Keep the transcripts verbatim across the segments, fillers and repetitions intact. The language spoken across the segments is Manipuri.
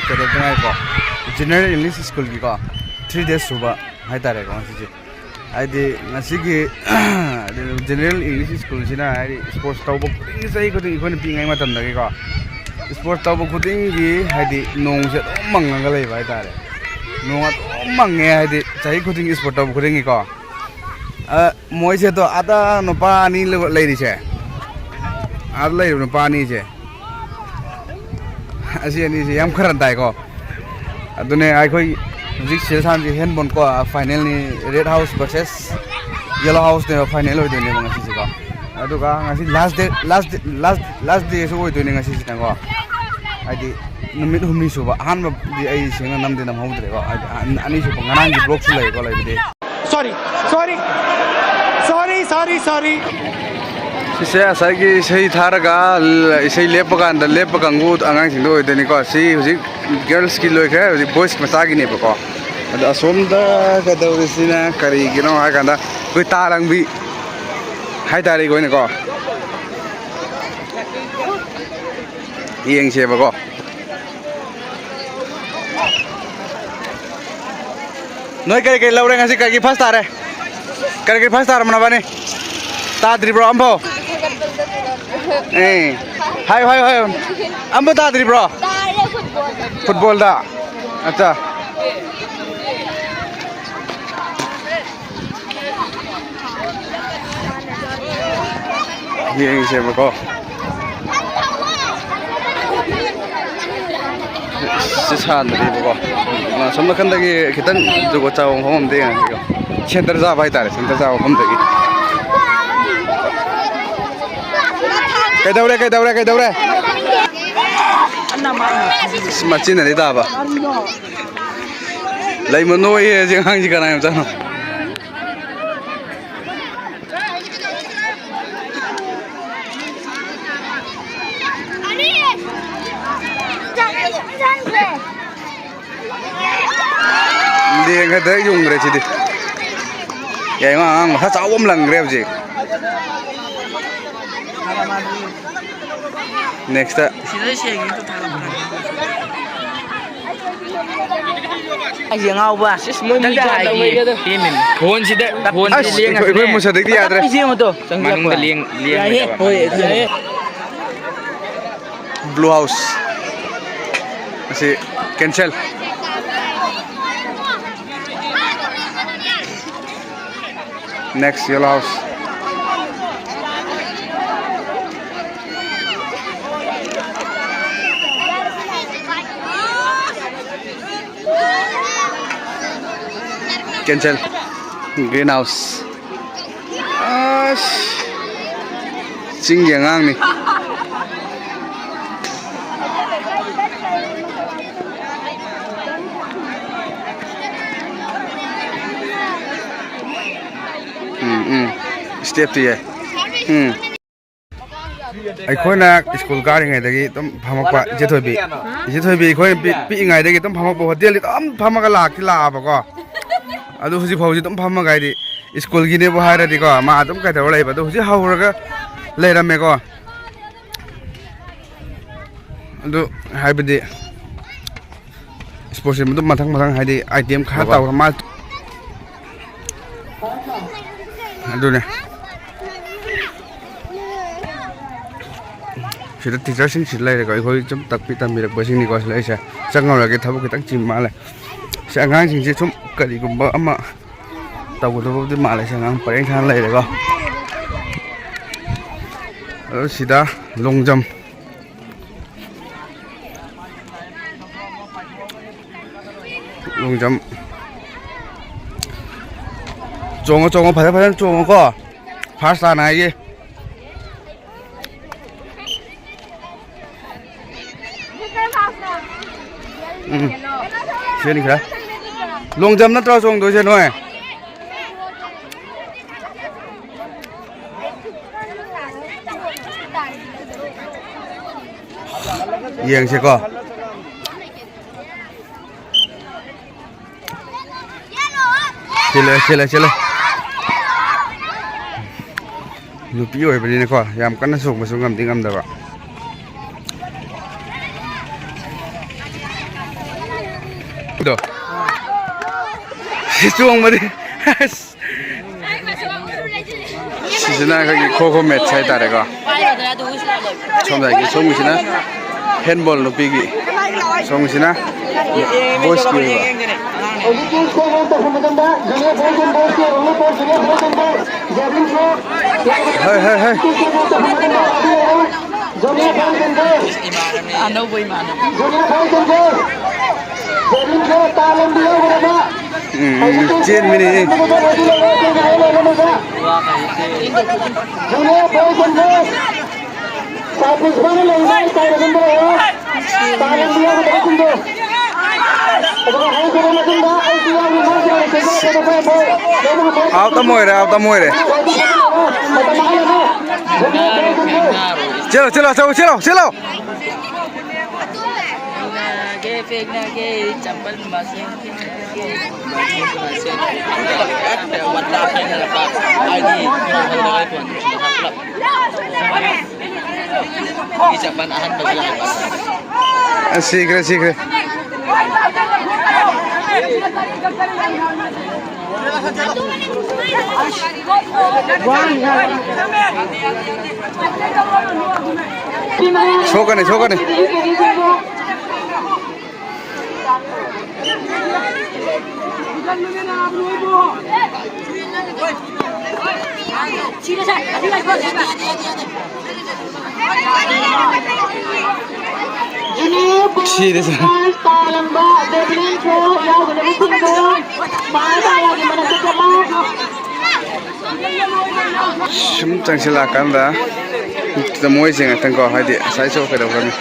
ꯀꯩꯗꯧꯗꯉꯥꯏꯀꯣ, ꯖꯦꯅꯔꯦꯜ ꯏꯪꯂꯤꯁ ꯁ꯭ꯀꯨꯜꯒꯤꯀꯣ, ꯊ꯭ꯔꯤ ꯗꯦꯖ ꯁꯨꯕ ꯍꯥꯏꯇꯥꯔꯦꯀꯣ ꯉꯁꯤꯁꯦ꯫ ꯍꯥꯏꯗꯤ ꯉꯁꯤꯒꯤ ꯖꯦꯅꯔꯦꯜ ꯏꯪꯂꯤꯁ ꯁ꯭ꯀꯨꯜꯁꯤꯅ ꯍꯥꯏꯗꯤ ꯁ꯭ꯄꯣꯔꯠꯁ ꯇꯧꯕ ꯈꯨꯗꯤꯡꯒꯤ, ꯆꯍꯤ ꯈꯨꯗꯤꯡꯒꯤ ꯑꯩꯈꯣꯏꯅ ꯄꯤꯛꯏꯉꯩ ꯃꯇꯝꯗꯒꯤꯀꯣ, ꯁ꯭ꯄꯣꯔꯠꯁ ꯇꯧꯕ ꯈꯨꯗꯤꯡꯒꯤ ꯍꯥꯏꯗꯤ ꯅꯣꯡꯁꯦ ꯑꯗꯨꯝ ꯃꯪꯉꯒ ꯂꯩꯕ ꯍꯥꯏꯇꯥꯔꯦ꯫ ꯅꯣꯡ ꯑꯗꯨꯝ ꯃꯪꯉꯦ ꯍꯥꯏꯗꯤ ꯆꯍꯤ ꯈꯨꯗꯤꯡꯒꯤ ꯁ꯭ꯄꯣꯔꯠꯁ ꯇꯧꯕ ꯈꯨꯗꯤꯡꯒꯤꯀꯣ꯫ ꯑ, ꯃꯣꯏꯁꯦ ꯇꯣ ꯑꯥꯗ ꯅꯨꯄꯥ ꯑꯅꯤ ꯂꯩ-, ꯂꯩꯔꯤꯁꯦ, ꯑꯥꯗ ꯂꯩꯔꯤꯕ ꯅꯨꯄꯥ ꯑꯅꯤꯁꯦ, ꯑꯁꯤ ꯑꯅꯤꯁꯦ ꯌꯥꯝ ꯈꯔꯟ ꯇꯥꯏꯀꯣ꯫ ꯑꯗꯨꯅꯦ ꯑꯩꯈꯣꯏ ꯍꯧꯖꯤꯛ ꯁꯤꯗ ꯁꯥꯟꯅꯁꯤ ꯍꯦꯟꯕꯣꯟꯀꯣ, ꯐꯥꯏꯅꯦꯜꯅꯤ, ꯔꯦꯗ ꯍꯥꯎꯁ ꯚꯔꯁꯦꯁ ꯌꯦꯂꯣ ꯍꯥꯎꯁꯅꯦꯕ ꯐꯥꯏꯅꯦꯜ ꯑꯣꯏꯗꯣꯏꯅꯦꯕ ꯉꯁꯤꯁꯦꯀꯣ꯫ ꯑꯗꯨꯒ ꯉꯁꯤ ꯂꯥꯁ ꯗꯦ, ꯂꯥꯁ ꯗꯦ, ꯂꯥꯁ, ꯂꯥꯁ ꯗꯦꯁꯨ ꯑꯣꯏꯗꯣꯏꯅꯦ ꯉꯁꯤꯁꯤꯅꯀꯣ꯫ ꯍꯥꯏꯗꯤ ꯅꯨꯃꯤꯠ ꯍꯨꯝꯅꯤꯁꯨꯕ, ꯑꯍꯥꯟꯕꯗꯤ ꯑꯩ ꯁꯦꯡꯅ ꯅꯝꯗꯤ ꯅꯝꯍꯧꯗ꯭ꯔꯦꯀꯣ, ꯍꯥꯏꯗꯤ ꯑꯍꯥꯟ-, ꯑꯅꯤꯁꯨꯕ ꯉꯔꯥꯡꯒꯤ ꯕ꯭ꯂꯣꯛꯁꯨ ꯂꯩꯌꯦꯀꯣ ꯂꯩꯕꯗꯤ꯫ Sorry, sorry, sorry, sorry, sorry. ꯁꯤꯁꯦ ꯉꯁꯥꯏꯒꯤ ꯏꯁꯩ ꯊꯥꯔꯒ ꯏꯁꯩ ꯂꯦꯞꯄ ꯀꯥꯟꯗ ꯂꯦꯞꯄ ꯀꯥꯡꯕꯨ ꯑꯉꯥꯡꯁꯤꯡꯗꯣ ꯑꯣꯏꯗꯣꯏꯅꯤꯀꯣ꯫ ꯁꯤ ꯍꯧꯖꯤꯛ ꯒꯔꯜꯁꯀꯤ ꯂꯣꯏꯈ꯭ꯔꯦ, ꯍꯧꯖꯤꯛ ꯕꯣꯏꯁ ꯃꯆꯥꯒꯤꯅꯦꯕꯀꯣ꯫ ꯑꯗꯣ ꯑꯁꯣꯝꯗ ꯀꯩꯗꯧꯔꯤꯁꯤꯅ ꯀꯔꯤꯒꯤꯅꯣ ꯍꯥꯏ ꯀꯥꯟꯗ ꯑꯩꯈꯣꯏ ꯇꯥ ꯂꯪꯕꯤ ꯍꯥꯏꯇꯥꯔꯦꯀꯣ ꯑꯩꯅꯀꯣ꯫ ꯌꯦꯡꯁꯦꯕꯀꯣ꯫ ꯅꯣꯏ ꯀꯔꯤ ꯀꯔꯤ ꯂꯧꯔꯦ ꯉꯁꯤ? ꯀꯔꯤꯒꯤ ꯐꯥꯔꯁ ꯇꯥꯔꯦ? ꯀꯔꯤꯒꯤ ꯐꯥꯔꯁ ꯇꯥꯔꯕ ꯅꯕꯥꯅꯤ? ꯇꯥꯗ꯭ꯔꯤꯕ꯭ꯔꯣ ꯑꯝꯐꯥꯎ? ꯑꯦ, ꯍꯥꯏꯌꯨ, ꯍꯥꯏꯌꯨ, ꯍꯥꯏꯌꯨ꯫ ꯑꯝꯐꯥꯎ ꯇꯥꯗ꯭ꯔꯤꯕ꯭ꯔꯣ? ꯇꯥꯔꯦ, ꯐꯨꯠꯕꯣꯜꯗ꯫ ꯐꯨꯠꯕꯣꯜꯗ? ꯑꯠꯆꯥ꯫ ꯌꯦꯡꯁꯦꯕꯀꯣ꯫ ꯁꯤ ꯁꯥꯟꯅꯔꯤꯕꯀꯣ꯫ ꯑ, ꯁꯣꯝ ꯅꯥꯀꯟꯗꯒꯤ ꯈꯤꯇꯪ ꯖꯨꯒꯣꯠ ꯆꯥꯕ ꯃꯐꯝ ꯑꯝꯗ ꯌꯦꯡꯉꯒꯦꯀꯣ꯫ ꯁꯦꯟꯇꯔ ꯆꯥꯕ ꯍꯥꯏꯇꯥꯔꯦ, ꯁꯦꯟꯇꯔ ꯆꯥꯕ ꯃꯐꯝꯗꯒꯤ꯫ ꯀꯩꯗꯧꯔꯦ, ꯀꯩꯗꯧꯔꯦ, ꯀꯩꯗꯧꯔꯦ? ꯑꯁ, ꯃꯆꯤꯟꯅꯗꯤ ꯇꯥꯕ꯫ ꯂꯩꯃ ꯅꯣꯏꯌꯦ ꯁꯤ ꯑꯉꯥꯡꯁꯤ ꯀꯅꯥꯏ ꯃꯆꯥꯅꯣ? ꯂꯦꯡꯉꯗ ꯌꯨꯡꯈ꯭ꯔꯦ ꯁꯤꯗꯤ꯫ ꯌꯥꯏꯃ ꯑꯉꯥꯡ ꯃꯁꯥ ꯆꯥꯎꯕ ꯑꯃ ꯂꯪꯈ꯭ꯔꯦ ꯍꯧꯖꯤꯛ꯫ ꯅꯦꯛꯁꯇ꯫ ꯁꯤꯗ ꯁꯦꯡꯉꯦ ꯑꯝꯇ ꯊꯥꯒꯠꯄ꯭ꯔꯥ? ꯑꯩꯁꯦ ꯑꯉꯥꯎꯕ꯫ ꯁꯤꯁ, ꯃꯣꯏ ꯃꯤ ꯅꯪꯒ ꯀꯌꯥ ꯍꯥꯏꯒꯦ꯫ ꯇꯧꯔꯝꯃꯒꯦꯗ? ꯐꯣꯟꯁꯤꯗ, ꯐꯣꯟꯁꯤꯗ ꯑꯁ, ꯑꯩꯈꯣꯏ, ꯑꯩꯈꯣꯏ ꯂꯦꯡꯉꯁꯤꯅꯦ꯫ ꯃꯨꯁꯗꯤꯛꯇꯤ ꯌꯥꯗ꯭ꯔꯦ꯫ ꯇꯞꯅ ꯌꯦꯡꯉꯨ ꯇꯣ꯫ ꯃꯅꯨꯡꯗ ꯂꯦꯡ-, ꯌꯥꯏꯌꯦ꯫ ꯂꯦꯡꯉꯣꯏꯗꯕ꯫ ꯍꯣꯏ, ꯌꯥꯏꯌꯦ꯫ Blue House꯫ ꯑꯁꯤ cancel꯫ Next, Yellow House꯫ Cancel꯫ Green House꯫ ꯑꯁ, ꯆꯤꯡꯒꯤ ꯑꯉꯥꯡꯅꯤ꯫ ꯎꯝ, ꯎꯝ꯫ Step ꯇꯨ ꯌꯥꯏ꯫ ꯎꯝ꯫ ꯑꯩꯈꯣꯏꯅ ꯁ꯭ꯀꯨꯜ ꯀꯥꯔꯤꯉꯩꯗꯒꯤ ꯑꯗꯨꯝ ꯐꯝꯃꯛꯄ ꯏꯆꯦ ꯊꯣꯏꯕꯤ꯫ ꯏꯆꯦ ꯊꯣꯏꯕꯤ ꯑꯩꯈꯣꯏꯅ ꯄꯤ-, ꯄꯤꯛꯏꯉꯩꯗꯒꯤ ꯑꯗꯨꯝ ꯐꯝꯃꯛꯄ, ꯍꯣꯇꯦꯜꯗꯤ ꯑꯗꯨꯝ ꯐꯝꯃꯒ ꯂꯥꯛꯇꯤ ꯂꯥꯛꯑꯕꯀꯣ꯫ ꯑꯗꯨ ꯍꯧꯖꯤꯛ ꯐꯥꯎꯁꯤ ꯑꯗꯨꯝ ꯐꯝꯃꯒ, ꯍꯥꯏꯗꯤ ꯁ꯭ꯀꯨꯜꯒꯤꯅꯦꯕꯨ ꯍꯥꯏꯔꯗꯤꯀꯣ, ꯃꯥ ꯑꯗꯨꯝ ꯀꯩꯗꯧꯔ ꯂꯩꯕ꯫ ꯑꯗꯨ ꯍꯧꯖꯤꯛ ꯍꯧꯔꯒ ꯂꯩꯔꯝꯃꯦꯀꯣ꯫ ꯑꯗꯨ ꯍꯥꯏꯕꯗꯤ ꯁ꯭ꯄꯣꯔꯠꯁꯦ ꯑꯗꯨꯝ ꯃꯊꯪ ꯃꯊꯪ, ꯍꯥꯏꯗꯤ ꯑꯥꯏꯇꯦꯝ ꯈꯔ ꯇꯧꯔ ꯃꯥ-, ꯑꯗꯨꯅꯦ꯫ ꯁꯤꯗ ꯇꯤꯆꯔꯁꯤꯡꯁꯤ ꯂꯩꯔꯦꯀꯣ, ꯑꯩꯈꯣꯏ ꯁꯨꯝ ꯇꯥꯛꯄꯤ ꯇꯝꯕꯤꯔꯛꯄꯁꯤꯡꯅꯤꯀꯣ ꯁꯤ ꯂꯩꯔꯤꯁꯦ꯫ ꯆꯪꯉꯔꯣꯏꯒꯦ, ꯊꯕꯛ ꯈꯤꯇꯪ ꯆꯤꯟ ꯃꯥꯜꯂꯦ꯫ ꯁꯤ ꯑꯉꯥꯡꯁꯤꯡꯁꯦ ꯁꯨꯝ ꯀꯔꯤꯒꯨꯝꯕ ꯑꯃ ꯇꯧꯒꯗꯕꯕꯨꯗꯤ ꯃꯥꯜꯂꯦ꯫ ꯁꯤ ꯑꯉꯥꯡ ꯄꯔꯦꯡ ꯁꯥꯅ ꯂꯩꯔꯦꯀꯣ꯫ ꯑꯗꯨ ꯁꯤꯗ long jump꯫ Long jump꯫ ꯆꯣꯡꯉꯣ, ꯆꯣꯡꯉꯣ, ꯐꯖ ꯐꯖꯅ ꯆꯣꯡꯉꯣꯀꯣ꯫ First ꯇꯥꯅꯉꯥꯏꯒꯤ꯫ ꯎꯝ꯫ ꯆꯦꯟꯈ꯭ꯔꯦ꯫ Long jump ꯅꯠꯇ꯭ꯔꯣ ꯆꯣꯡꯗꯣꯏꯁꯦ ꯅꯣꯏ? ꯌꯦꯡꯁꯤꯀꯣ꯫ ꯆꯦꯜꯂꯦ, ꯆꯦꯜꯂꯦ, ꯆꯦꯜꯂꯦ꯫ ꯅꯨꯄꯤ ꯑꯣꯏꯕꯅꯤꯅꯀꯣ, ꯌꯥꯝ ꯀꯟꯅ ꯆꯣꯡꯕꯁꯨ ꯉꯝꯗꯤ ꯉꯝꯗꯕ꯫ ꯑꯗꯣ, ꯁꯤ ꯆꯣꯡꯕꯗꯤ꯫ ꯑꯁ꯫ ꯁꯤꯁꯤꯅ ꯑꯩꯈꯣꯏꯒꯤ ꯈꯣ ꯈꯣ ꯃꯦꯠꯁ ꯍꯥꯏꯇꯥꯔꯦꯀꯣ꯫ ꯁꯣꯝꯗꯒꯤ ꯁꯣꯝꯒꯤꯁꯤꯅ ꯍꯦꯟꯕꯣꯜ ꯅꯨꯄꯤꯒꯤ, ꯁꯣꯝꯒꯤꯁꯤꯅ ꯕꯣꯏꯁꯀꯤ ꯑꯣꯏꯕ꯫ ꯍꯧꯖꯤꯛꯀꯤ ꯁ꯭ꯀꯣꯔ ꯇꯧꯐꯝ ꯃꯇꯝꯗ ꯖꯨꯅꯤꯌꯔ ꯕꯣꯏꯁ ꯑꯦꯟ ꯒꯔꯜꯁꯀꯤ only for junior boys and girls javelin throw. ꯍꯣꯏ, ꯍꯣꯏ, ꯍꯣꯏ꯫ Junior boys and girls. ꯑꯅꯧꯕ ꯏꯃꯥꯟꯅꯕ꯫ Junior boys and girls. Javelin throw ꯇꯥ ꯂꯝꯕꯤ ꯌꯧꯒꯗꯕ꯫ ꯎꯝ, ꯎꯝ, ꯎꯝ, ꯆꯦꯟꯕꯤꯅꯤ꯫ Junior boys and girls. Sir ꯄ꯭ꯔꯤꯟꯁꯤꯄꯥꯜꯅ ꯂꯩꯔꯤꯕ ꯁꯥꯏꯠ ꯑꯗꯣꯝꯗ ꯂꯩꯔꯣ꯫ ꯇꯥ ꯂꯝꯕꯤ ꯌꯧꯒꯗꯕꯁꯤꯡꯗꯣ꯫ ꯑꯗꯨꯒ ꯍꯧꯈ꯭ꯔꯕ ꯃꯇꯨꯡꯗ ꯑꯩꯁꯨ ꯌꯥꯎꯔꯤ, ꯃꯥꯁꯨ ꯌꯥꯎꯔꯤ, ꯆꯦꯟꯊꯔꯛꯄꯗ ꯐꯔꯦ, ꯐꯔꯦ꯫ ꯂꯣꯏꯅꯃꯛ ꯐꯔꯦ꯫ ꯑꯥꯎꯠ ꯑꯃ ꯑꯣꯏꯔꯦ, ꯑꯥꯎꯠ ꯑꯃ ꯑꯣꯏꯔꯦ꯫ ꯃꯇꯝ ꯃꯥꯡꯍꯜꯂꯅꯨ꯫ ꯆꯦꯜꯂꯣ, ꯆꯦꯜꯂꯣ, ꯆꯦꯜꯂꯣ, ꯆꯦꯜꯂꯣ, ꯆꯦꯜꯂꯣ꯫ ꯐꯦꯡꯅꯒꯦ, ꯐꯦꯡꯅꯒꯦ, ꯆꯝꯄꯜ ꯃꯁꯤꯡ ꯐꯦꯡꯅꯒꯦ꯫ ꯃꯁꯤꯡ, ꯃꯁꯤꯡ꯫ ꯋꯥꯟꯗꯥ ꯐꯦꯡꯅꯔꯛꯄ ꯍꯥꯏꯗꯤ ꯄꯨꯂꯞ꯫ ꯃꯤ ꯆꯝꯄꯜ ꯑꯍꯟꯕꯁꯨ ꯂꯥꯛꯄ꯫ ꯑꯁ, ꯁꯤꯈ꯭ꯔꯦ, ꯁꯤꯈ꯭ꯔꯦ꯫ ꯁꯣꯛꯀꯅꯤ, ꯁꯣꯛꯀꯅꯤ꯫ ꯁꯤꯔꯦ, ꯁꯤꯔꯦ꯫ ꯁꯨꯝ ꯆꯪꯁꯤꯜꯂꯛꯑꯀꯥꯟꯗ ꯃꯣꯏꯁꯦ ꯉꯥꯛꯇꯪꯀꯣ, ꯍꯥꯏꯗꯤ ꯉꯁꯥꯏ ꯁꯣꯛ ꯀꯩꯗꯧꯈ꯭ꯔꯕꯅꯤ꯫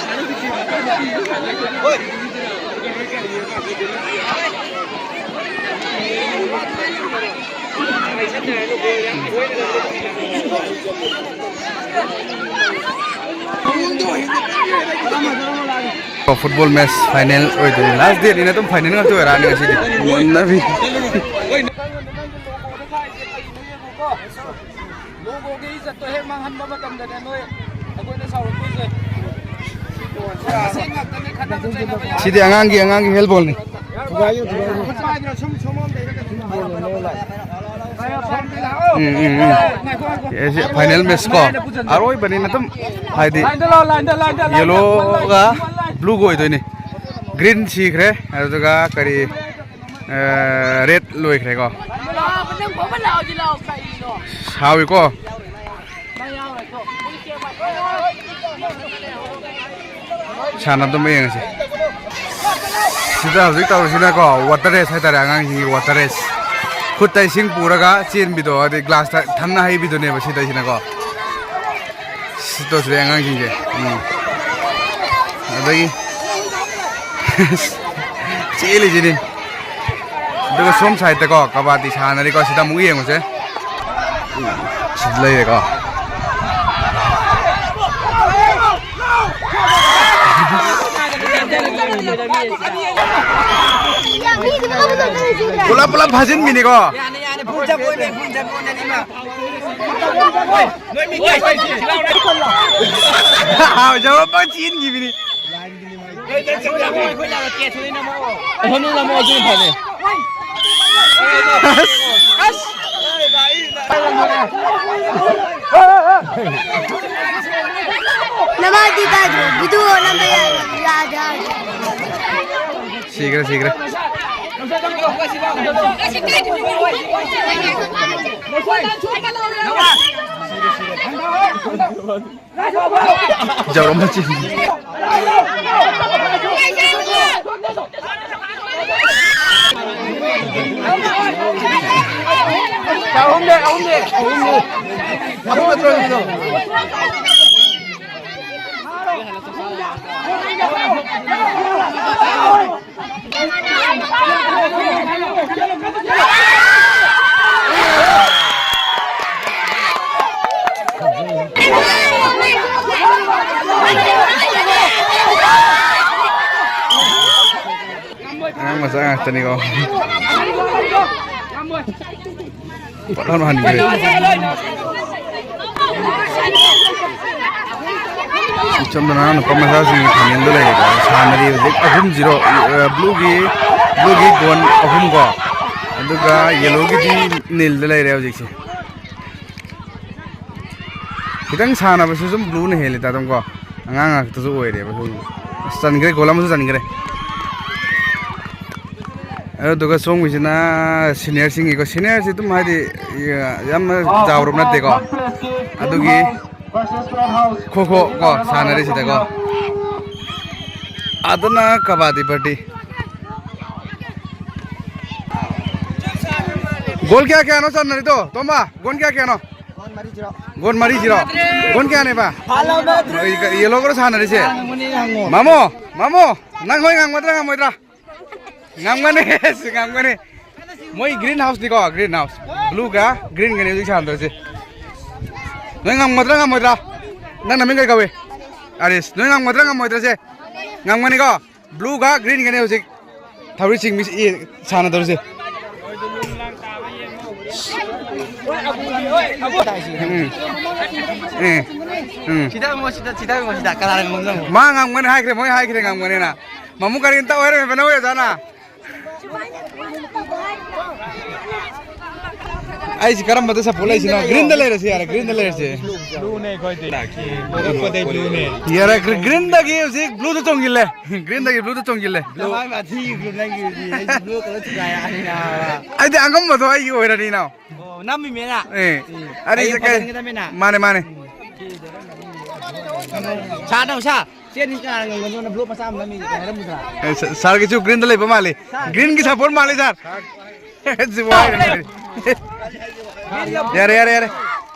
ꯐꯨꯠꯕꯣꯜ ꯃꯦꯠꯆ ꯐꯥꯏꯅꯦꯜ ꯑꯣꯏꯗꯣꯏꯅꯤ꯫ ꯂꯥꯁ ꯗꯦꯠꯅꯤꯅ ꯑꯗꯨꯝ ꯐꯥꯏꯅꯦꯜ ꯉꯥꯛꯇ ꯑꯣꯏꯔꯛꯑꯅꯤ ꯉꯁꯤꯗꯤ꯫ ꯃꯨꯟꯅꯕꯤ꯫ ꯂꯣꯒꯣꯒꯤ ꯏꯖꯠꯇꯣ ꯍꯦꯛ ꯃꯥꯡꯍꯟꯕ ꯃꯇꯝꯗꯅꯦ ꯅꯣꯏ ꯑꯩꯈꯣꯏꯅ ꯁꯥꯎꯔꯛꯇꯣꯏꯁꯦ꯫ ꯃꯁꯦꯟ ꯉꯥꯛꯇꯅꯦ ꯈꯠꯅꯕ ꯆꯩꯅꯕ ꯌꯥꯝ ꯁꯤꯗꯤ ꯑꯉꯥꯡꯒꯤ, ꯑꯉꯥꯡꯒꯤ ꯍꯦꯜꯕꯣꯜꯅꯤ꯫ ꯎꯝ, ꯎꯝ, ꯎꯝ꯫ ꯑꯦ, ꯁꯤ final match ꯀꯣ, ꯑꯔꯣꯏꯕꯅꯤꯅ ꯑꯗꯨꯝ, ꯍꯥꯏꯗꯤ, yellow ꯒ blue ꯒ ꯑꯣꯏꯗꯣꯏꯅꯤ꯫ Green ꯁꯤꯈ꯭ꯔꯦ, ꯑꯗꯨꯒ ꯀꯔꯤ, ꯑ, red ꯂꯣꯏꯈ꯭ꯔꯦꯀꯣ꯫ ꯁꯥꯎꯏꯀꯣ꯫ ꯁꯥꯟꯅꯕꯗꯣ ꯑꯃꯨꯛ ꯌꯦꯡꯉꯁꯤ꯫ ꯁꯤꯗ ꯍꯧꯖꯤꯛ ꯇꯧꯔꯤꯁꯤꯅꯀꯣ, water race ꯍꯥꯏꯇꯥꯔꯦ, ꯑꯉꯥꯡꯁꯤꯡꯒꯤ water race꯫ ꯈꯨꯠꯇ ꯏꯁꯤꯡ ꯄꯨꯔꯒ ꯆꯦꯟꯕꯤꯗꯣ, ꯑꯗꯩ glass ꯇ ꯊꯝꯅ ꯍꯩꯕꯤꯗꯨꯅꯦꯕ ꯁꯤꯗꯩꯁꯤꯅꯀꯣ꯫ ꯁꯤ ꯇꯧꯁꯤꯗꯤ ꯑꯉꯥꯡꯁꯤꯡꯁꯦ꯫ ꯎꯝ꯫ ꯑꯗꯒꯤ ꯆꯦꯜꯂꯤꯁꯤꯅꯤ꯫ ꯑꯗꯨꯒ ꯁꯣꯝ side ꯇꯀꯣ ꯀꯕꯥꯗꯤ ꯁꯥꯟꯅꯔꯤꯀꯣ, ꯁꯤꯗ ꯑꯃꯨꯛ ꯌꯦꯡꯉꯨꯁꯦ꯫ ꯎꯝ, ꯁꯤꯗ ꯂꯩꯔꯦꯀꯣ꯫ ꯄꯨꯂꯞ ꯄꯨꯂꯞ ꯐꯥꯖꯤꯟꯕꯤꯅꯤꯀꯣ꯫ ꯌꯥꯅꯤ, ꯌꯥꯅꯤ, ꯐꯨꯜ ꯆꯪꯉꯣꯅꯦ, ꯐꯨꯜ ꯆꯪꯉꯣꯅꯦ, ꯑꯅꯤꯃꯛ꯫ ꯍꯥꯎ, ꯖꯧꯔꯝ ꯄꯪ ꯆꯦꯟꯈꯤꯕꯤꯅꯤ꯫ ꯑꯁꯣꯝꯗ ꯅꯝꯃꯣ, ꯑꯗꯨꯅ ꯐꯅꯤ꯫ ꯅꯃꯥꯗꯤ ꯀꯥꯏꯗꯅꯣ? ꯚꯤꯗꯤꯑꯣ ꯅꯝꯕ ꯌꯥꯏ, ꯌꯥꯗꯦ ꯍꯥꯏ꯫ ꯁꯤꯈ꯭ꯔꯦ, ꯁꯤꯈ꯭ꯔꯦ꯫ ꯖꯧꯔꯝ ꯃꯆꯤꯟ꯫ ꯑꯍꯨꯝꯅꯦ, ꯑꯍꯨꯝꯅꯦ, ꯑꯍꯨꯝꯅꯦ꯫ ꯑꯍꯨꯝ ꯅꯠꯇ꯭ꯔꯣ ꯅꯪꯒꯤꯗꯣ? ꯑꯉꯥꯡ ꯃꯆꯥ ꯉꯥꯛꯇꯅꯤꯀꯣ꯫ ꯄꯠ ꯂꯥꯎꯅ ꯍꯟꯈ꯭ꯔꯦ꯫ ꯏꯆꯝ ꯆꯝꯅ ꯅꯨꯄꯥ ꯃꯆꯥꯁꯤꯡꯒꯤ ꯐꯥꯏꯅꯦꯜꯗ ꯂꯩꯔꯦꯀꯣ꯫ ꯁꯥꯟꯅꯔꯤ ꯍꯧꯖꯤꯛ ꯑꯍꯨꯝ ꯖꯤꯔꯣ, ꯑ, blue ꯒꯤ Blueꯒꯤ goal ꯑꯍꯨꯝ ꯀꯣ, ꯑꯗꯨꯒ yellowꯒꯤꯗꯤ nilꯗ ꯂꯩꯔꯦ ꯍꯧꯖꯤꯛꯁꯦ꯫ ꯈꯤꯇꯪ ꯁꯥꯟꯅꯕꯁꯨ ꯁꯨꯝ blueꯅ ꯍꯦꯜꯂꯤꯗ ꯑꯗꯨꯝ ꯀꯣ, ꯑꯉꯥꯡ ꯉꯥꯛꯇꯁꯨ ꯑꯣꯏꯔꯦꯕ꯫ ꯑꯁ, ꯆꯟꯈ꯭ꯔꯦ, goal ꯑꯃꯁꯨ ꯆꯟꯈ꯭ꯔꯦ꯫ ꯑꯗꯨꯗꯨꯒ ꯁꯣꯝꯒꯤꯁꯤꯅ seniorꯁꯤꯡꯒꯤꯀꯣ, seniorꯁꯤ ꯑꯗꯨꯝ ꯍꯥꯏꯗꯤ ꯌꯥꯝꯅ ꯆꯥꯎꯔꯕ ꯅꯠꯇꯦꯀꯣ, ꯑꯗꯨꯒꯤ ꯈꯣ ꯈꯣ ꯀꯣ ꯁꯥꯟꯅꯔꯤꯁꯤꯗꯀꯣ꯫ ꯑꯗꯨꯅ ꯀꯕꯥꯗꯤ party꯫ Goal ꯀꯌꯥ ꯀꯌꯥꯅꯣ ꯆꯟꯅꯔꯤꯗꯣ, ꯇꯣꯝꯕ? Goal ꯀꯌꯥ ꯀꯌꯥꯅꯣ? Goal ꯃꯔꯤ zero꯫ Goal ꯀꯌꯥꯅꯦꯕ? Yellowꯒꯔꯣ ꯁꯥꯟꯅꯔꯤꯁꯦ? ꯃꯥꯃꯣ, ꯃꯥꯃꯣ, ꯅꯪ ꯍꯣꯏ ꯉꯝꯒꯗ꯭ꯔꯥ ꯉꯝꯃꯣꯏꯗ꯭ꯔꯥ? ꯉꯝꯒꯅꯤ, ꯉꯝꯒꯅꯤ꯫ ꯃꯣꯏ green houseꯅꯤꯀꯣ, green house꯫ Blueꯒ greenꯒꯅꯤ ꯍꯧꯖꯤꯛ ꯁꯥꯟꯅꯗꯣꯏꯁꯦ꯫ ꯅꯣꯏ ꯉꯝꯒꯗ꯭ꯔꯥ ꯉꯝꯃꯣꯏꯗ꯭ꯔꯥ? ꯅꯪ ꯅꯃꯤꯡ ꯀꯩ ꯀꯧꯏ? ꯑꯔꯤꯁ꯫ ꯅꯣꯏ ꯉꯝꯒꯗ꯭ꯔꯥ ꯉꯝꯃꯣꯏꯗ꯭ꯔꯥ ꯁꯦ? ꯉꯝꯒꯅꯤꯀꯣ? Blueꯒ greenꯒꯅꯤ ꯍꯧꯖꯤꯛ ꯊꯧꯔꯤ ꯆꯤꯡꯕꯤ, ꯑꯦ, ꯁꯥꯟꯅꯗꯧꯔꯤꯁꯦ꯫ ꯎꯝ꯫ ꯎꯝ꯫ ꯎꯝ꯫ ꯁꯤꯗ ꯑꯃꯨꯛ ꯁꯤꯗ, ꯁꯤꯗ ꯑꯃꯨꯛ ꯁꯤꯗ, ꯀꯅꯥꯅ ꯉꯝꯗꯧꯅꯣ? ꯃꯥ ꯉꯝꯒꯅꯤ ꯍꯥꯏꯈ꯭ꯔꯦ, ꯃꯣꯏ ꯍꯥꯏꯈ꯭ꯔꯦ ꯉꯝꯒꯅꯤꯅ꯫ ꯃꯃꯨ ꯀꯔꯤ ꯑꯝꯇ ꯑꯣꯏꯔꯝꯃꯦꯕ ꯅꯣꯏ ꯑꯣꯖꯥꯅ? ꯑꯩꯁꯤ ꯀꯔꯝꯕꯗ support ꯂꯩꯁꯤꯅꯣ? Greenꯗ ꯂꯩꯔꯁꯤ ꯌꯥꯔꯦ, greenꯗ ꯂꯩꯔꯁꯤ꯫ Blueꯅꯦ ꯑꯩꯈꯣꯏꯗꯤ꯫ ꯍꯧꯔꯛꯄꯗꯩ blueꯅꯦ꯫ ꯌꯥꯔꯦ, gre-, greenꯗꯒꯤ ꯍꯧꯖꯤꯛ blueꯗ ꯆꯣꯡꯁꯤꯜꯂꯦ꯫ Greenꯗꯒꯤ blueꯗ ꯆꯣꯡꯁꯤꯜꯂꯦ꯫ Blue꯫ ꯅꯃꯥꯏ ꯃꯊꯤ ꯅꯪꯒꯤꯗꯤ꯫ ꯑꯩꯗꯤ blue colour ꯊꯨꯒꯥꯏꯔꯛꯑꯅꯤ ꯅꯥꯕ꯫ ꯑꯩꯗꯤ ꯑꯉꯝꯕꯗꯣ ꯑꯩꯒꯤ ꯑꯣꯏꯔꯅꯤ ꯏꯅꯥꯎ꯫ ꯑꯣ, ꯅꯝꯃꯤꯃꯦꯅ꯫ ꯑꯦ, ꯎꯝ꯫ ꯑꯩꯗꯤ ꯍꯌꯦꯡ ꯀꯩ-, ꯐꯖꯍꯟꯒꯗꯕꯅꯤꯅ꯫ ꯃꯥꯅꯦ, ꯃꯥꯅꯦ꯫ ꯁꯥꯔ, ꯅꯪ ꯁꯥꯔ꯫ ꯆꯦꯟꯅꯤ ꯀꯅꯥꯅ ꯉꯝꯒꯗꯣꯏꯅꯣ? Block ꯃꯆꯥ ꯑꯃ ꯅꯝꯃꯤ ꯀꯩ ꯍꯥꯏꯔꯝꯃꯨ ꯁꯥꯔ꯫ ꯑꯦ, ꯁꯥ-, ꯁꯥꯔꯒꯤꯁꯨ greenꯗ ꯂꯩꯕ ꯃꯥꯜꯂꯤ꯫ Greenꯒꯤ support ꯃꯥꯜꯂꯤ ꯁꯥꯔ꯫ ꯁꯤꯕꯨ ꯍꯥꯏꯔꯦ꯫ ꯌꯥꯔꯦ, ꯌꯥꯔꯦ, ꯌꯥꯔꯦ꯫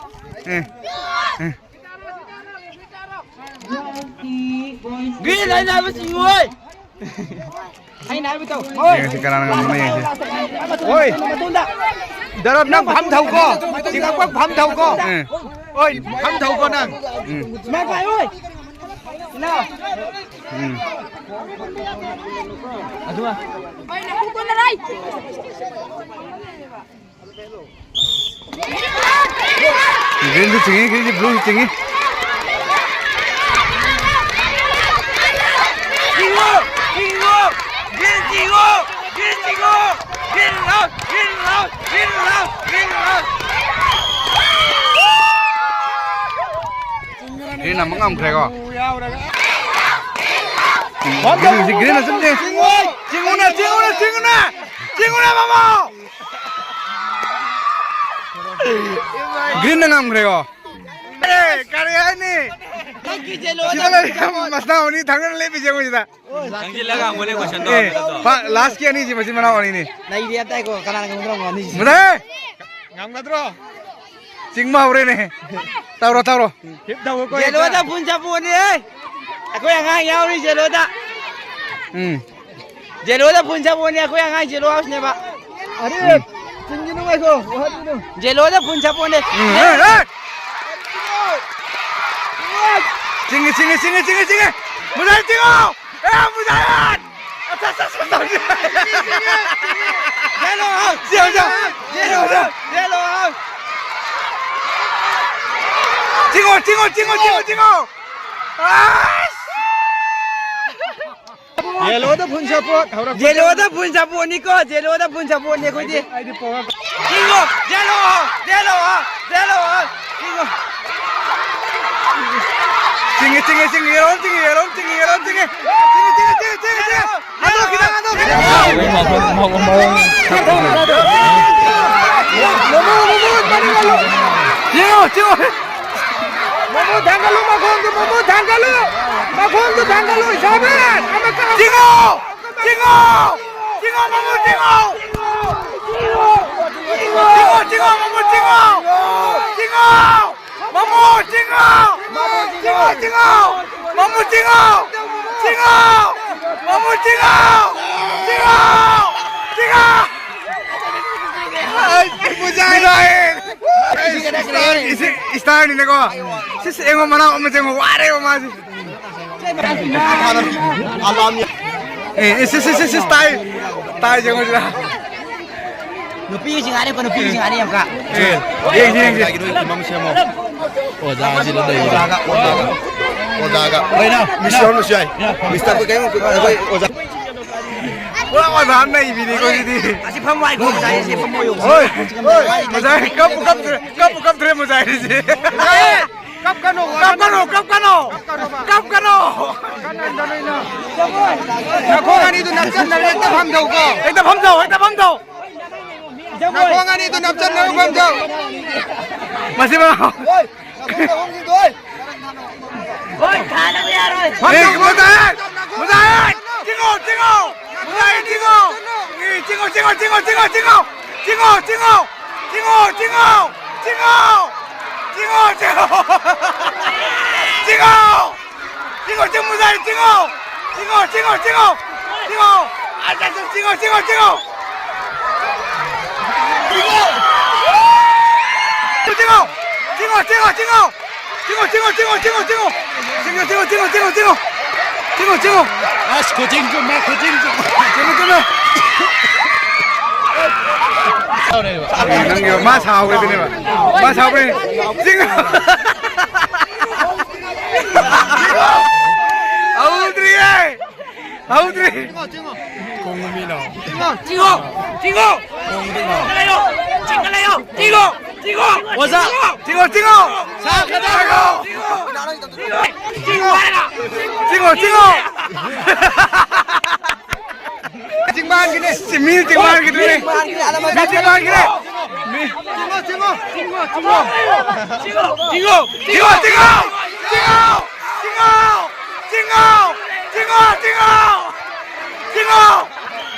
ꯑꯦ, ꯑꯦ꯫ Green ꯍꯥꯏꯅ ꯍꯥꯏꯕ ꯆꯤꯡꯉꯣꯏ꯫ ꯑꯩꯅ ꯍꯥꯏꯕ ꯇꯧ꯫ ꯌꯦꯡꯁꯤ ꯀꯅꯥꯅ ꯉꯝꯕꯅꯣ ꯌꯦꯡꯁꯤ꯫ ꯍꯣꯏ꯫ ꯗꯔꯞ ꯅꯪ ꯐꯝ ꯊꯧꯀꯣ꯫ ꯆꯤꯡꯉꯛꯄ ꯐꯝ ꯊꯧꯀꯣ꯫ ꯎꯝ꯫ ꯍꯣꯏ, ꯐꯝ ꯊꯧꯀꯣ ꯅꯪ꯫ ꯎꯝ꯫ ꯁꯨꯃꯥꯏꯅ ꯄꯥꯏ, ꯍꯣꯏ꯫ ꯏꯅꯥꯎ꯫ ꯎꯝ꯫ ꯑꯗꯨꯒ꯫ Greenꯁꯨ ꯆꯤꯡꯉꯤ, greenꯁꯨ blueꯁꯨ ꯆꯤꯡꯉꯤ꯫ ꯆꯤꯡꯉꯣ! ꯆꯤꯡꯉꯣ! Green ꯆꯤꯡꯉꯣ! ꯉꯝꯈ꯭ꯔꯦꯀꯣ꯫ ꯍꯧꯖꯤꯛ ꯒ꯭ꯔꯤꯟꯅ ꯁꯨꯝ ꯆꯤꯡ-, ꯆꯤꯡꯉꯨꯅꯦ, ꯆꯤꯡꯉꯨꯅꯦ, ꯆꯤꯡꯉꯨꯅꯦ, ꯆꯤꯡꯉꯨꯅꯦ, ꯃꯃꯥ! ꯒ꯭ꯔꯤꯟꯅ ꯉꯝꯈ꯭ꯔꯦꯀꯣ꯫ ꯑꯦ, ꯀꯔꯤ ꯍꯥꯏꯅꯤ? ꯁꯤꯗ ꯂꯩꯔꯤꯕ ꯃꯁꯅꯥ ꯑꯅꯤ ꯊꯥꯡꯒꯠꯂ ꯂꯦꯞꯄꯤꯁꯦ ꯃꯣꯏꯁꯤꯗ꯫ ꯆꯪꯁꯤꯜꯂꯒ ꯑꯃꯨꯛ ꯂꯦꯞꯄ ꯀꯣꯏꯁꯟꯗꯣ ꯑꯦ, ꯍꯪꯕꯗꯣ꯫ ꯐꯥ-, ꯂꯥꯁꯀꯤ ꯑꯅꯤꯁꯤ ꯃꯆꯤꯟ ꯃꯅꯥꯎ ꯑꯅꯤꯅꯤ꯫ ꯅꯩꯔꯦ ꯑꯝꯇ ꯍꯥꯏꯀꯣ, ꯀꯅꯥꯅ ꯉꯝꯒꯗ꯭ꯔꯣ ꯉꯝꯅꯤꯁꯤ? ꯃꯨꯊꯠ! ꯉꯝꯒꯗ꯭ꯔꯣ? ꯆꯤꯡꯕ ꯍꯧꯔꯦꯅꯦ꯫ ꯇꯧꯔꯣ, ꯇꯧꯔꯣ꯫ ꯍꯤꯞ ꯇꯧꯀꯣ, ꯍꯤꯞ ꯇꯧ꯫ ꯖꯦꯂꯣꯗ ꯐꯨꯜ ꯁꯄꯣꯔꯠꯅꯦ꯫ ꯑꯩꯈꯣꯏ ꯑꯉꯥꯡ ꯌꯥꯎꯔꯤ ꯖꯦꯂꯣꯗ꯫ ꯎꯝ꯫ ꯖꯦꯂꯣꯗ ꯐꯨꯜ ꯁꯄꯣꯔꯠꯅꯦ, ꯑꯩꯈꯣꯏ ꯑꯉꯥꯡ ꯖꯦꯂꯣ ꯍꯥꯎꯁꯅꯦꯕ꯫ ꯑꯔꯦ, ꯎꯝ꯫ ꯆꯤꯡꯒꯤꯅꯨ ꯉꯥꯏꯈꯣ, ꯋꯥꯍꯟꯒꯅꯨ꯫ ꯖꯦꯂꯣꯗ ꯐꯨꯜ ꯁꯄꯣꯔꯠꯅꯦ꯫ ꯎꯝ, ꯍꯦ, ꯍꯦ꯫ ꯆꯤꯡꯉꯤ, ꯆꯤꯡꯉꯤ, ꯆꯤꯡꯉꯤ, ꯆꯤꯡꯉꯤ, ꯆꯤꯡꯉꯤ꯫ ꯃꯨꯊꯠ ꯆꯤꯡꯉꯣ! ꯑꯦ, ꯃꯨꯊꯠ! ꯑꯠꯆꯥ, ꯑꯠꯆꯥ, ꯑꯠꯆꯥ, ꯇꯧꯔꯤ꯫ Yellow out! Yellow out! Yellow out! ꯆꯤꯡꯉꯣ, ꯆꯤꯡꯉꯣ, ꯆꯤꯡꯉꯣ, ꯆꯤꯡꯉꯣ, ꯆꯤꯡꯉꯣ! ꯑꯁ! ꯌꯦꯂꯣꯗ ꯐꯨꯜ ꯁꯄꯣꯔꯠ ꯍꯧꯔꯛꯄ꯫ ꯌꯦꯂꯣꯗ ꯐꯨꯜ ꯁꯄꯣꯔꯠꯅꯤꯀꯣ, ꯌꯦꯂꯣꯗ ꯐꯨꯜ ꯁꯄꯣꯔꯠꯅꯤ ꯑꯩꯈꯣꯏꯗꯤ꯫ ꯑꯩꯗꯤ ꯄꯣꯔ-, ꯆꯤꯡꯉꯣ! Yellow out! Yellow out! Yellow out! ꯆꯤꯡꯉꯣ! ꯆꯤꯡꯉꯤ, ꯆꯤꯡꯉꯤ, ꯆꯤꯡꯉꯤ, ꯌꯦꯂꯣꯝ ꯆꯤꯡꯉꯤ, ꯌꯦꯂꯣꯝ ꯆꯤꯡꯉꯤ, ꯌꯦꯂꯣꯝ ꯆꯤꯡꯉꯤ꯫ ꯆꯤꯡꯉꯤ, ꯆꯤꯡꯉꯤ, ꯆꯤꯡꯉꯤ, ꯆꯤꯡꯉꯤ, ꯆꯤꯡꯉꯤ꯫ ꯍꯟꯗꯣꯛꯈꯤꯗ, ꯍꯟꯗꯣꯛꯈꯤꯗ꯫ ꯌꯦꯡꯉꯣ, ꯌꯦꯡꯉꯣ꯫ ꯃꯃꯨ ꯊꯥꯡꯒꯠꯂꯨ, ꯃꯈꯣꯡꯗꯨ, ꯃꯃꯨ ꯊꯥꯡꯒꯠꯂꯨ꯫ ꯃꯈꯣꯡꯗꯨ ꯊꯥꯡꯒꯠꯂꯨ, ꯏꯁꯥꯕꯦꯟ꯫ ꯑꯃ ꯆꯤꯡꯉꯣ! ꯆꯤꯡꯉꯣ! ꯆꯤꯡꯉꯣ, ꯃꯃꯨ ꯆꯤꯡꯉꯣ! ꯆꯤꯡꯉꯣ, ꯆꯤꯡꯉꯣ, ꯃꯃꯨ ꯆꯤꯡꯉꯣ! ꯆꯤꯡꯉꯣ! ꯃꯃꯨ ꯆꯤꯡꯉꯣ! ꯆꯤꯡꯉꯣ, ꯆꯤꯡꯉꯣ! ꯃꯃꯨ ꯆꯤꯡꯉꯣ! ꯆꯤꯡꯉꯣ! ꯃꯃꯨ ꯆꯤꯡꯉꯣ! ꯆꯤꯡꯉꯣ! ꯆꯤꯡꯉꯣ! ꯃꯨꯖꯥꯍꯤꯗ! ꯃꯨꯖꯥꯍꯤꯗ! ꯏꯁ-, ꯏꯁꯇꯥꯔꯅꯤꯅꯦꯀꯣ꯫ ꯁꯤꯁ, ꯌꯦꯡꯉꯣ, ꯃꯅꯥꯎ ꯑꯃ ꯌꯦꯡꯉꯣ, ꯋꯥꯔꯦꯕ ꯃꯥꯁꯦ꯫ ꯑꯦ, ꯑꯦ, ꯁꯤ, ꯁꯤ, ꯁꯤ, ꯁꯤ, ꯇꯥꯏ꯫ ꯇꯥꯏ, ꯌꯦꯡꯉꯣ ꯁꯤꯗ꯫ ꯅꯨꯄꯤꯁꯤꯡ ꯍꯥꯏꯔꯦꯀꯣ, ꯅꯨꯄꯤꯁꯤꯡ ꯍꯥꯏꯔꯦ ꯌꯥꯝ ꯀꯥ꯫ ꯑꯦ, ꯌꯦꯡꯁꯤ, ꯌꯦꯡꯁꯤ꯫ ꯑꯣꯖꯥꯁꯤ ꯂꯣꯏ ꯂꯩꯔꯦ꯫ ꯑꯣꯖꯥꯒ, ꯑꯣꯖꯥꯒ꯫ ꯑꯣꯖꯥꯒ꯫ ꯂꯩꯅ꯫ ꯃꯤꯁ ꯌꯥꯎꯔꯝꯕꯁꯨ ꯌꯥꯏ꯫ ꯃꯤꯁꯇꯔ ꯑꯩꯈꯣꯏ ꯀꯩꯅꯣ, ꯑꯩꯈꯣꯏ ꯑꯣꯖꯥ꯫ ꯄꯨꯔꯥ ꯑꯣꯖꯥ ꯑꯃ ꯅꯩꯕꯤꯅꯤꯀꯣ ꯁꯤꯗꯤ꯫ ꯑꯁꯤ ꯐꯝꯃꯣ ꯍꯥꯏꯀꯣ, ꯑꯣꯖꯥ, ꯑꯁꯤ ꯐꯝꯃꯣ ꯌꯣ꯫ ꯍꯣꯏ, ꯍꯣꯏ, ꯑꯣꯖꯥ, ꯀꯞꯄꯨ ꯀꯞꯇ꯭ꯔꯦ, ꯀꯞꯄꯨ ꯀꯞꯇ꯭ꯔꯦ, ꯑꯣꯖꯥ ꯍꯥꯏꯔꯤꯁꯦ꯫ ꯀꯞꯀꯅꯣ, ꯀꯞꯀꯅꯣ, ꯀꯞꯀꯅꯣ꯫ ꯀꯞꯀꯅꯣꯕ꯫ ꯀꯞꯀꯅꯣ꯫ ꯀꯟꯍꯟꯒꯅꯣ ꯑꯩꯅ꯫ ꯅꯈꯣꯡ ꯑꯅꯤꯗꯨ ꯅꯞꯁꯟꯅꯔꯦ, ꯍꯦꯛꯇ ꯐꯝꯖꯧꯀꯣ꯫ ꯍꯦꯛꯇ ꯐꯝꯖꯧ, ꯍꯦꯛꯇ ꯐꯝꯖꯧ꯫ ꯅꯈꯣꯡ ꯑꯅꯤꯗꯨ ꯅꯞꯁꯟꯅꯔ ꯐꯝꯖꯧ꯫ ꯃꯁꯤꯃ꯫ ꯍꯣꯏ, ꯅꯈꯣꯡ ꯅꯈꯣꯡꯁꯤꯡꯗꯣ, ꯍꯣꯏ꯫ ꯍꯣꯏ, ꯊꯥꯅꯕ ꯌꯥꯔꯣꯏ꯫ ꯐꯝꯖꯧ, ꯑꯦ, ꯐꯝꯖꯧ꯫ ꯃꯨꯖꯥꯍꯤꯗ! ꯃꯨꯖꯥꯍꯤꯗ! ꯆꯤꯡꯉꯣ, ꯆꯤꯡꯉꯣ! ꯃꯨꯖꯥꯍꯤꯗ, ꯆꯤꯡꯉꯣ! ꯆꯤꯡꯉꯣ, ꯆꯤꯡꯉꯣ, ꯆꯤꯡꯉꯣ! ꯆꯤꯡꯉꯣ, ꯆꯤꯡꯉꯣ! ꯆꯤꯡꯉꯣ, ꯆꯤꯡꯉꯣ! ꯆꯤꯡꯉꯣ, ꯆꯤꯡꯉꯣ! ꯆꯤꯡꯉꯣ, ꯆꯤꯡꯉꯣ! ꯆꯤꯡꯉꯣ! ꯆꯤꯡꯉꯣ, ꯆꯤꯡꯉꯣ, ꯃꯨꯖꯥꯍꯤꯗ, ꯆꯤꯡꯉꯣ! ꯆꯤꯡꯉꯣ, ꯆꯤꯡꯉꯣ, ꯆꯤꯡꯉꯣ! ꯆꯤꯡꯉꯣ! ꯑꯁ, ꯑꯁ, ꯑꯁ, ꯆꯤꯡꯉꯣ, ꯆꯤꯡꯉꯣ, ꯆꯤꯡꯉꯣ! ꯆꯤꯡꯉꯣ! ꯆꯤꯡꯉꯣ, ꯆꯤꯡꯉꯣ, ꯆꯤꯡꯉꯣ! ꯆꯤꯡꯉꯣ, ꯆꯤꯡꯉꯣ, ꯆꯤꯡꯉꯣ, ꯆꯤꯡꯉꯣ, ꯆꯤꯡꯉꯣ! ꯆꯤꯡꯉꯣ, ꯆꯤꯡꯉꯣ, ꯆꯤꯡꯉꯣ, ꯆꯤꯡꯉꯣ, ꯆꯤꯡꯉꯣ! ꯆꯤꯡꯉꯣ, ꯆꯤꯡꯉꯣ! ꯑꯁ, ꯈꯨꯆꯤꯡ ꯆꯨꯝꯃꯦ, ꯈꯨꯆꯤꯡ ꯆꯨꯝꯃꯦ! ꯆꯨꯝꯃꯦ, ꯆꯨꯝꯃꯦ! ꯅꯪꯒꯤ ꯃꯥ ꯁꯥꯎꯈ꯭ꯔꯦ ꯑꯗꯨꯅꯦꯕ꯫ ꯃꯥ ꯁꯥꯎꯈ꯭ꯔꯦ꯫ ꯆꯤꯡꯉꯣ! ꯍꯧꯗ꯭ꯔꯤꯌꯦ! ꯍꯧꯗ꯭ꯔꯤ! ꯆꯤꯡꯉꯣ! ꯆꯤꯡꯉꯣ! ꯆꯤꯡꯉꯣ! ꯆꯤꯡꯈꯠꯂꯣ! ꯆꯤꯡꯈꯠꯂꯣ! ꯆꯤꯡꯉꯣ! ꯆꯤꯡꯉꯣ! ꯑꯣꯖꯥ! ꯆꯤꯡꯉꯣ! ꯆꯤꯡꯉꯣ! ꯆꯤꯡꯉꯣ! ꯆꯤꯡꯉꯣ! ꯆꯤꯡꯉꯣ! ꯆꯤꯡꯉꯣ! ꯆꯤꯡꯉꯣ! ꯆꯤꯡꯕꯥꯟꯒꯤꯅꯦ! ꯃꯤ ꯆꯤꯡꯕꯥꯟꯒꯤꯗꯨꯅꯦ! ꯃꯤ ꯆꯤꯡꯕꯥꯟꯒꯤꯅꯦ! ꯃꯤ ꯆꯤꯡꯉꯣ! ꯆꯤꯡꯉꯣ! ꯆꯤꯡꯉꯣ! ꯆꯤꯡꯉꯣ! ꯆꯤꯡꯉꯣ! ꯆꯤꯡꯉꯣ! ꯆꯤꯡꯉꯣ! ꯆꯤꯡꯉꯣ! ꯆꯤꯡꯉꯣ! ꯆꯤꯡꯉꯣ! ꯆꯤꯡꯉꯣ! ꯆꯤꯡꯉꯣ!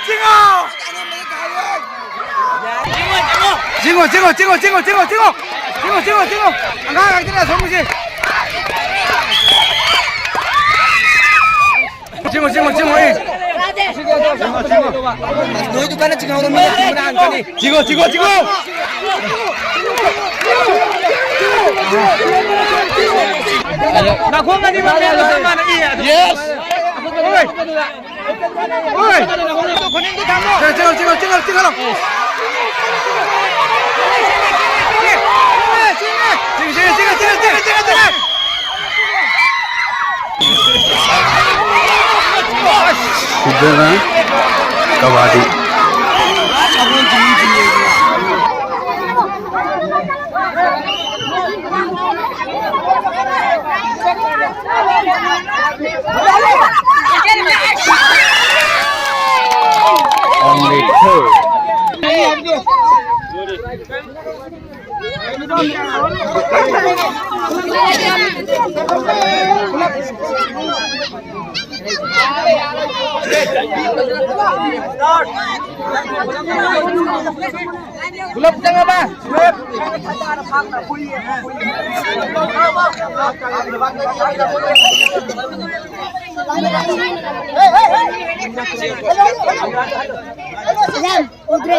ꯆꯤꯡꯉꯣ! ꯆꯤꯡꯉꯣ, ꯆꯤꯡꯉꯣ, ꯆꯤꯡꯉꯣ, ꯆꯤꯡꯉꯣ, ꯆꯤꯡꯉꯣ, ꯆꯤꯡꯉꯣ꯫ ꯆꯤꯡꯉꯣ, ꯆꯤꯡꯉꯣ, ꯆꯤꯡꯉꯣ, ꯆꯤꯡꯉꯣ꯫ ꯑꯉꯥꯡ ꯉꯥꯛꯇꯅꯦ ꯑꯁꯣꯝꯒꯤꯁꯦ꯫ ꯆꯤꯡꯉꯣ, ꯆꯤꯡꯉꯣ, ꯆꯤꯡꯉꯣ, ꯆꯤꯡꯉꯣ, ꯑꯦ꯫ ꯅꯣꯏꯗꯨ ꯀꯟꯅ ꯆꯤꯡꯍꯧꯔꯣ, ꯃꯤ ꯆꯤꯡꯕꯅ ꯍꯥꯟꯒꯅꯤ꯫ ꯆꯤꯡꯉꯣ, ꯆꯤꯡꯉꯣ, ꯆꯤꯡꯉꯣ꯫ ꯅꯥꯈꯣꯡ ꯑꯅꯤꯃꯛ ꯃꯦꯠꯂꯣ, ꯆꯞ ꯃꯥꯟꯅꯩ꯫ ꯌꯦꯁ꯫ ꯍꯣꯏ꯫ ꯍꯣꯏ! ꯆꯤꯡꯉꯣ, ꯆꯤꯡꯉꯣ, ꯆꯤꯡꯉꯣ, ꯆꯤꯡꯉꯣ, ꯆꯤꯡꯉꯣ! ꯆꯤꯡꯉꯣ, ꯆꯤꯡꯉꯣ, ꯆꯤꯡꯉꯣ! ꯁꯤꯗꯅ ꯀꯕꯥꯗꯤ꯫ Only two. Gulap tengah, Bang. Yan, udre.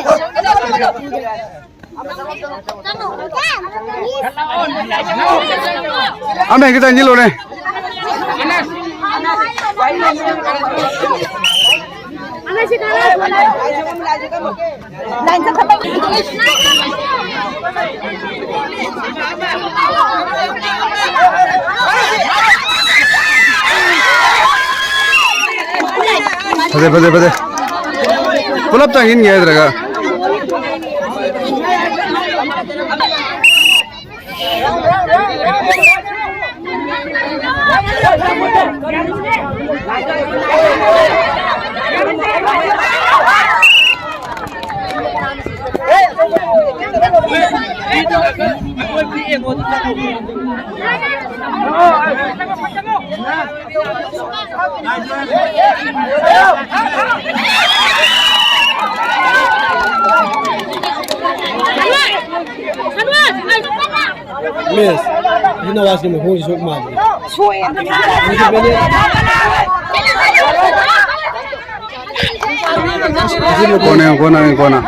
Ame kita nyilo ne. Pade, pade, pade. Pulap tang in gaya draga. Miss, you know what's going to hold you so much. Kona, kona, kona.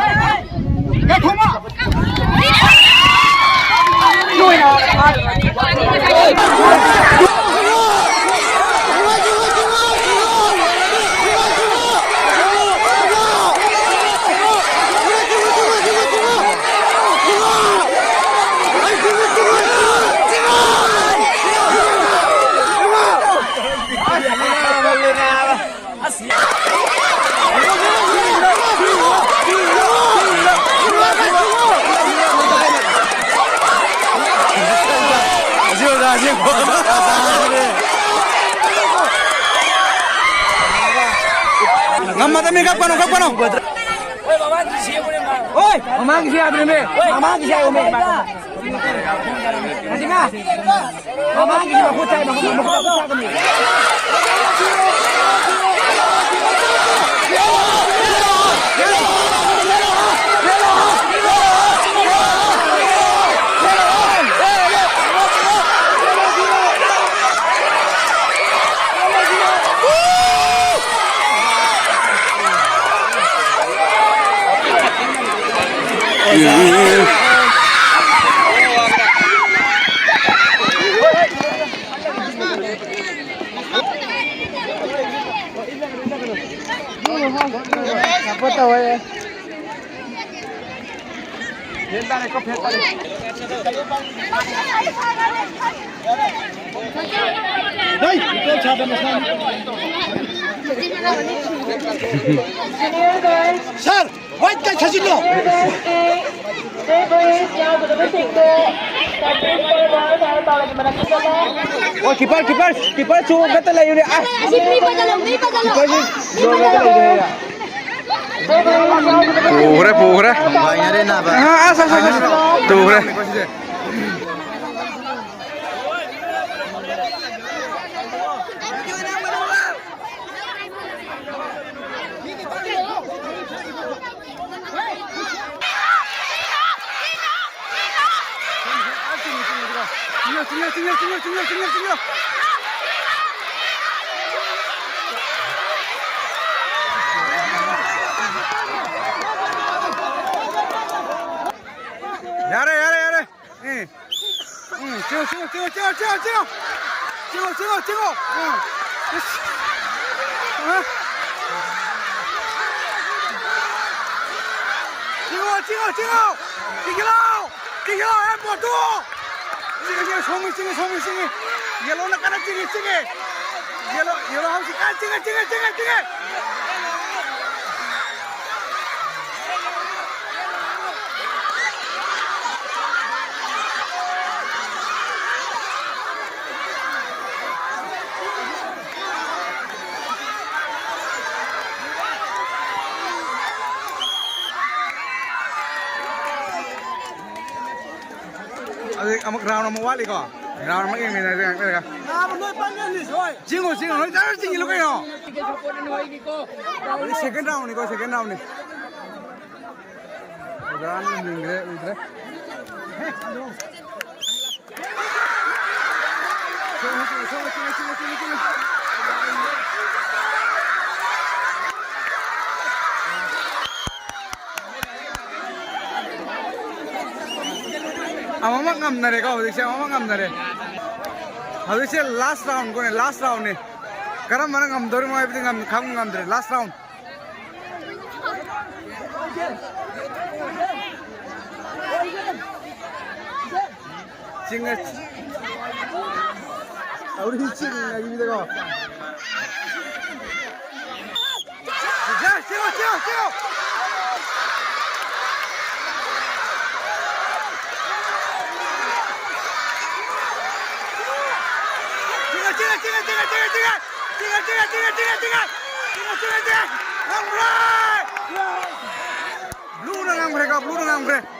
ꯉꯝꯃꯗꯃꯤ ꯀꯛꯄꯅꯣ, ꯀꯛꯄꯅꯣ꯫ ꯍꯣꯏ, ꯃꯃꯥꯡꯒꯤꯁꯤ ꯌꯥꯗ꯭ꯔꯦꯃꯦ꯫ ꯃꯃꯥꯡꯒꯤꯁꯤ ꯌꯥꯗ꯭ꯔꯦꯃꯦ꯫ ꯍꯧꯖꯤꯛꯅ ꯃꯃꯥꯡꯒꯤꯁꯤ ꯃꯈꯨꯠ ꯆꯥꯏ, ꯃꯈꯨꯠ, ꯃꯈꯨꯠ, ꯃꯈꯨꯠ ꯆꯥꯒꯅꯤ꯫ Sir, white guy ꯊꯥꯖꯤꯜꯂꯣ꯫ ꯑꯣ, keeper, keeper, keeper ꯆꯣꯡꯉꯒꯇ ꯂꯩꯌꯨꯅꯦ꯫ ꯑꯁ, ꯑꯁꯤ ꯃꯤ ꯄꯥꯏꯒꯠꯂꯣ, ꯃꯤ ꯄꯥꯏꯒꯠꯂꯣ꯫ Keeper ꯁꯤ ꯆꯣꯡꯉꯒꯇ ꯂꯩꯌꯨꯅꯦ꯫ ꯄꯨꯈ꯭ꯔꯦ, ꯄꯨꯈ꯭ꯔꯦ꯫ ꯅꯨꯡꯉꯥꯏꯅꯔꯦ ꯅꯥꯕ꯫ ꯑ, ꯑꯁ, ꯑꯁ, ꯑꯁ, ꯑꯁ꯫ ꯇꯨꯈ꯭ꯔꯦ꯫ ꯌꯥꯔꯦ, ꯌꯥꯔꯦ, ꯌꯥꯔꯦ꯫ ꯎꯝ꯫ ꯎꯝ, ꯆꯤꯡꯉꯣ, ꯆꯤꯡꯉꯣ, ꯆꯤꯡꯉꯣ꯫ ꯆꯤꯡꯉꯣ, ꯆꯤꯡꯉꯣ, ꯆꯤꯡꯉꯣ꯫ ꯎꯝ꯫ ꯑꯁ꯫ ꯑ? ꯆꯤꯡꯉꯣ, ꯆꯤꯡꯉꯣ, ꯆꯤꯡꯉꯣ꯫ ꯆꯤꯡꯁꯤꯜꯂꯣ꯫ ꯆꯤꯡꯁꯤꯜꯂꯣ, ꯑꯦ, ꯄꯣꯠꯇꯨ꯫ ꯆꯤꯡꯉꯦ, ꯆꯤꯡꯉꯦ, ꯁꯣꯝꯒꯤ ꯆꯤꯡꯉꯦ, ꯁꯣꯝꯒꯤ ꯆꯤꯡꯉꯦ꯫ Yellowꯅ ꯀꯟꯅ ꯆꯤꯡꯉꯦ, ꯆꯤꯡꯉꯦ꯫ Yellow, yellow ꯍꯧꯖꯤꯛ ꯀꯟꯅ ꯆꯤꯡꯉꯦ, ꯆꯤꯡꯉꯦ, ꯆꯤꯡꯉꯦ, ꯆꯤꯡꯉꯦ꯫ ꯍꯧꯖꯤꯛ ꯑꯃꯨꯛ ꯔꯥꯎꯟ ꯑꯃ ꯋꯥꯠꯂꯤꯀꯣ꯫ ꯔꯥꯎꯟ ꯑꯃ ꯌꯦꯡꯃꯤꯟꯅꯁꯦ ꯉꯥꯛꯇꯪ ꯂꯩꯔꯒ꯫ ꯅꯥꯕ ꯅꯣꯏ ꯄꯥꯡꯒꯜꯅꯤ ꯁꯣꯏ꯫ ꯆꯤꯡꯉꯨ, ꯆꯤꯡꯉꯨ, ꯂꯣꯏ ꯆꯠꯂ ꯆꯤꯡꯉꯤꯂꯨ ꯀꯩꯅꯣ꯫ ꯍꯧꯖꯤꯛ ꯁꯦꯀꯦꯟ ꯔꯥꯎꯟꯅꯤꯀꯣ, ꯁꯦꯀꯦꯟ ꯔꯥꯎꯟꯅꯤ꯫ ꯑꯣꯖꯥꯅ ꯃꯤꯡꯈ꯭ꯔꯦ, ꯎꯗ꯭ꯔꯦ꯫ ꯑꯃꯃꯛ ꯉꯝꯅꯔꯦꯀꯣ, ꯍꯧꯖꯤꯛꯁꯦ ꯑꯃꯃꯛ ꯉꯝꯅꯔꯦ꯫ ꯍꯧꯖꯤꯛꯁꯦ ꯂꯥꯁ ꯔꯥꯎꯟ ꯀꯣꯅꯦ, ꯂꯥꯁ ꯔꯥꯎꯟꯅꯤ꯫ ꯀꯔꯝꯕꯅ ꯉꯝꯗꯣꯔꯤꯃꯣ ꯍꯥꯏꯕꯗꯤ ꯉꯝ-, ꯈꯪꯕ ꯉꯝꯗ꯭ꯔꯦ꯫ ꯂꯥꯁ ꯔꯥꯎꯟ꯫ ꯆꯤꯡꯉꯦ꯫ ꯑꯧꯔꯤ ꯆꯤꯡꯉꯦ, ꯃꯤꯗꯀꯣ꯫ ꯆꯤꯡꯉꯣ, ꯆꯤꯡꯉꯣ, ꯆꯤꯡꯉꯣ, ꯆꯤꯡꯉꯣ꯫ ꯆꯤꯡꯉꯣ, ꯆꯤꯡꯉꯣ, ꯆꯤꯡꯉꯣ, ꯆꯤꯡꯉꯣ, ꯆꯤꯡꯉꯣ, ꯆꯤꯡꯉꯣ꯫ ꯆꯤꯡꯉꯣ, ꯆꯤꯡꯉꯣ, ꯆꯤꯡꯉꯣ, ꯆꯤꯡꯉꯣ, ꯆꯤꯡꯉꯣ꯫ ꯆꯤꯡꯉꯣ, ꯆꯤꯡꯉꯣ, ꯆꯤꯡꯉꯣ꯫ ꯉꯝꯈ꯭ꯔꯦ! ꯕ꯭ꯂꯨꯅ ꯉꯝꯈ꯭ꯔꯦꯀꯣ, ꯕ꯭ꯂꯨꯅ ꯉꯝꯈ꯭ꯔꯦ꯫